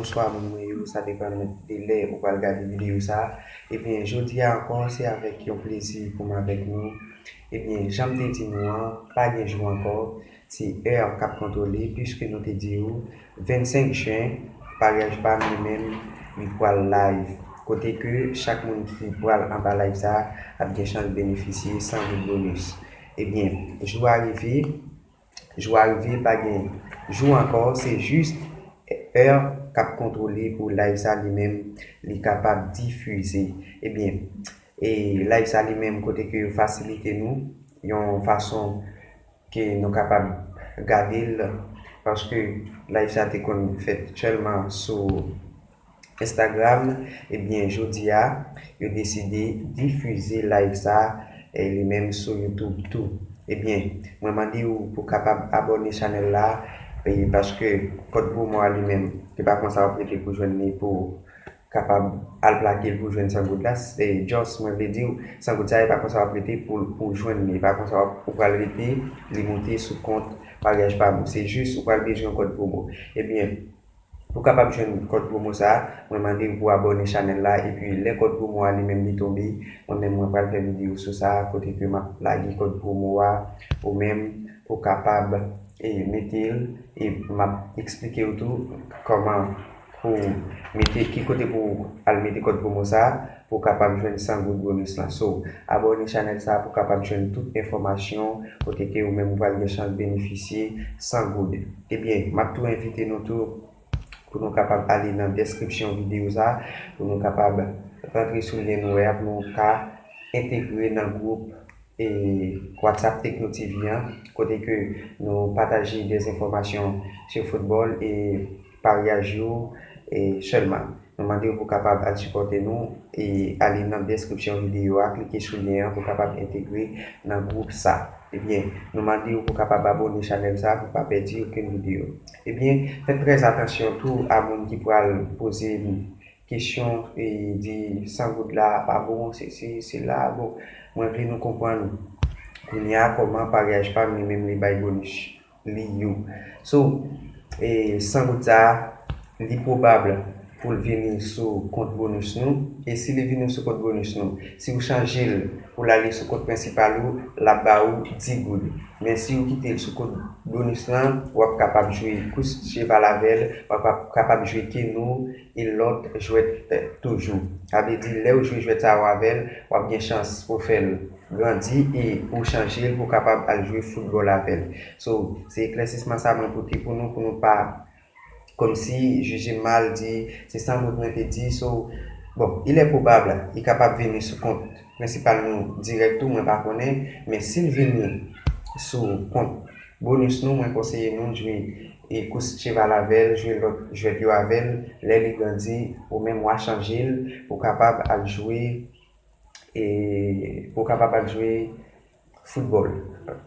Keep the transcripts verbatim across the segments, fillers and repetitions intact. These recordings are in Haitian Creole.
Bonswa moun mwen yo, sa depann de lè ou pral gade videyo sa. Ebyen, jodi a ankò, se avèk yon plezi pou m avèk nou. Ebyen, jan m te di nou an, pa gen jou ankò, se è k ap kontwole, piske nou te di w, vennsenk jen, paryaj pa m li menm, li pral live. Kote ke chak moun ki pral anba live sa ap gen chans benefisye san goud bonus. Ebyen, jou a rive, jou a rive, pa gen jou ankò, se jis è k ap kontwole pou live sa li menm, li kapab difize. Ebyen, e live sa li menm kote ke yo fasilite nou yon fason ke nou kapab gade l, paske live sa te konn fèt sèlman sou Instagram, ebyen, jodi a, yo deside difize live sa, e li menm sou YouTube tou. Ebyen, mwen mande w pou kapab abòne chanèl la, e paske kòd pwomo a li menm, se pa konsa w ap rete pou jwenn li pou kapab al plake l pou jwenn san goud la. E just, mwen vle di w, san goud sa, e pa konsa w ap rete pou, pou jwenn li. E pa konsa w ap, ou pral rete, li moute sou kont paryaj pa m. Se jis, ou pral bezwen yon kòd pwomo. Ebyen, pou kapab jwenn kòd pwomo sa, mwen mande w pou abòne chanèl la, epi lè kòd pwomo a li menm li tonbe, mwen menm mwen pral fè videyo sou sa, kote ke m ap lage kòd pwomo a, ou menm pou kapab, e, mete l, e m ap eksplike w tou kòman pou mete, ki kote pou al mete kòd pwomo sa, pou kapab jwenn san goud bonus lan. So, abòne chanèl sa pou kapab jwenn tout enfòmasyon, kote ke ou menm ou pral gen chans benefisye san goud. Ebyen, m ap tou envite nou tou pou nou kapab ale nan deskripsyon videyo sa, pou nou kapab rantre sou lyen nou wè a, pou nou ka entegre nan gwoup e WhatsApp Tecno T V an, kote ke nou pataje de enfòmasyon sou foutbòl e paryaj yo, e sèlman. Nou mande w pou kapab al sipòte nou e ale nan deskripsyon videyo a, klike sou lyen an pou kapab entegre nan gwoup sa. Ebyen, nou mande w pou kapab abòne chanèl sa pou pa pèdi okenn videyo. Ebyen, fè trè atansyon tou a moun ki pral poze m kesyon e di san goud la pa bon, se si, se la. Bon, mwen vle nou konprann kounye a kòman paryaj pa m li menm li bay bonus li yo. So, e san goud sa, li pwobab pou l vini sou kont bonus nou. E si li vini sou kont bonus nou, si w chanje l pou l ale sou kont prensipal ou, l ap ba ou dis goud. Men si w kite l sou kont bonus lan, w ap kapab jwe kous cheval avè l, w ap kapab jwe keno e lòt jwèt toujou. Sa vle di, lè w jwe jwèt sa yo avè l, w ap gen chans pou fè l grandi e ou chanje l pou kapab al jwe foutbòl avè l. So, se eklèsisman sa mwen pote pou nou, pou nou pa kòmsi jije m mal, di se san goud mwen te di. So, bon, il est probable, li kapab vini sou kont prensipal nou dirèk tou, mwen pa konnen, men si l vini sou kont bonus nou, mwen konseye nou jwe e kous cheval avè l, jwe lòt jwèt yo avè l, lè li grandi, ou menm w a chanje l pou kapab al jwe e pou kapab al jwe foutbòl.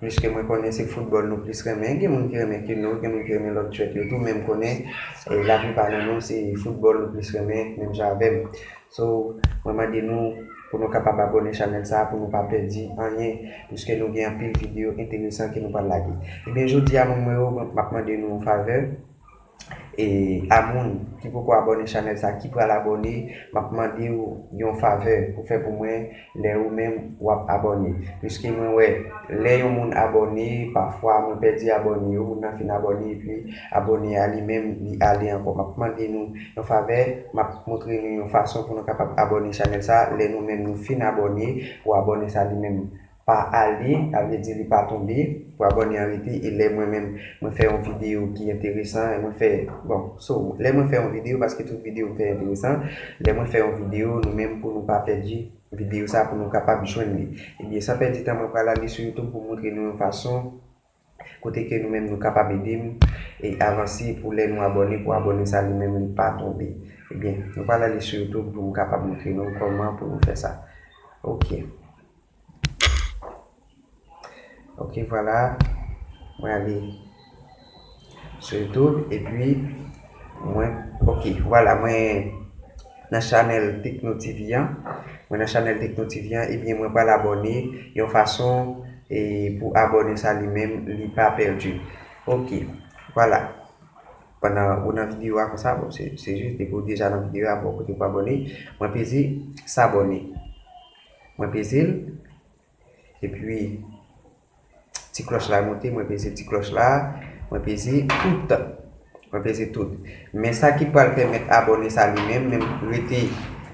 Pliske mwen konnen se foutbòl nou plis renmen. Gen moun ki renmen keno, gen moun ki renmen lòt jwèt yo tou, men m konnen, e, laplipa nan nou se foutbòl nou plis renmen, menm jan avè m. So, mwen mande nou pou nou kapab abòne chanèl sa a pou nou pa pèdi anyen, piske nou gen anpil videyo enteresan ke nou pral lage. Ebyen, jodi a, moun mwen yo, m ap mande nou yon favè. E a moun ki poko abòne chanèl sa, ki pral abòne, m ap mande w yon favè pou fè pou mwen lè ou menm w ap abòne. Piske mwen wè, lè yon moun abòne, pafwa mwen pèdi abòne yo, moun nan fin abòne, epi abòne a li menm, li ale ankò. M ap mande nou yon favè, m ap montre nou yon fason pou nou kapab abòne chanèl sa, lè nou menm nou fin abòne, pou abòne sa li menm pa ale, sa vle di li pa tonbe, pou abòne an rete, e lè mwen menm, mwen fè yon videyo ki enteresan, e mwen fè, bon, so, lè mwen fè yon videyo, paske tout videyo m fè enteresan, lè mwen fè yon videyo, nou menm pou nou pa pèdi videyo sa, pou nou kapab jwenn li. Ebyen, san pèdi tan, mwen pral ale sou YouTube pou montre nou yon fason, kote ke nou menm nou kapab ede m, e avanse pou lè nou abòne, pou abòne sa li menm li pa tonbe. Ebyen, nou pral ale sou YouTube pou m kapab montre nou kòman pou nou fè sa. Ok. Ok, vwala. Mwen ale sou YouTube, epi mwen, ok, vwala, mwen nan chanèl Tecno T V an. Mwen nan chanèl Tecno T V an, ebyen, mwen pral abòne yon fason, e, pou abòne sa li menm, li pa pèdi. Ok, vwala. Pandan ou nan videyo a konsa, bon, se, se jis depi ou deja nan videyo a, bon, kote pou abòne, mwen peze s'abonner. Mwen peze l, epi ti klòch la monte, mwen peze ti klòch la, mwen peze tout. Mwen peze tout. Men sa ki pral pèmèt abòne sa li menm, menm rete,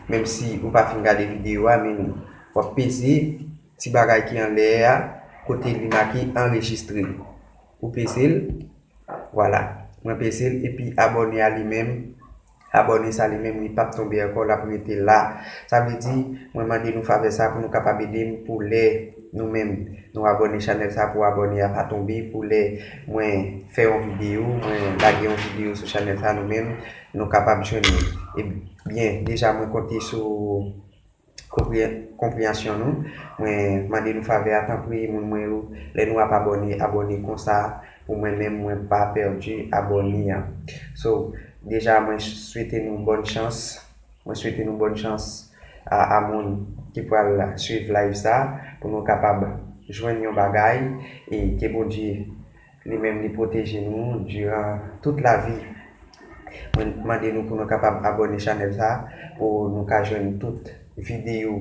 menm si ou pa fin gade videyo a, men w ap peze ti bagay ki anlè a, kote li make anrejistre. Ou peze l, vwala. Mwen peze l, epi abòne a li menm, abòne sa li menm, li p ap tonbe ankò, l ap rete la. Sa vle di, mwen mande nou favè sa pou nou kapab ede m pou lè nou menm nou abòne chanèl sa, pou abòne a pa tonbe, pou lè mwen fè yon videyo, mwen lage yon videyo sou chanèl sa, nou menm nou kapab jwenn li. Ebyen, deja mwen konte sou konpre- konpreyansyon nou. Mwen mande nou favè a, tanpri, moun mwen yo, lè nou ap abòne, abòne konsa, pou mwen menm, mwen pa pèdi abòne an. So, deja, mwen swete nou bòn chans. Mwen swete nou bòn chans a, a moun ki pral swiv live sa, pou nou kapab jwenn yon bagay, e ke Bondye li menm li pwoteje nou diran tout lavi. Mwen mande nou pou nou kapab abòne chanèl sa, pou nou ka jwenn tout videyo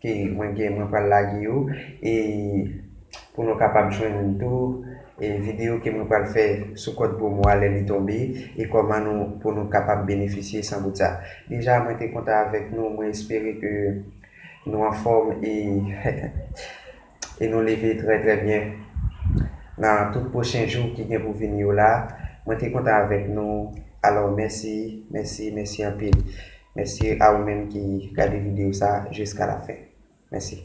ke mwen gen, mwen pral lage yo, e pou nou kapab jwenn tou, e videyo ke mwen pral fè sou kòd pwomo a lè li tonbe, e kòman nou, pou nou kapab benefisye san goud sa. Deja, mwen te kontan avèk nou, mwen espere ke nou anfòm e, e nou leve trè, trè byen nan tout pwochen jou ki gen pou vini yo la. Mwen te kontan avèk nou. Alò, mèsi, mèsi, mèsi anpil. Mèsi a ou menm ki gade videyo sa jiska la fen. Mèsi.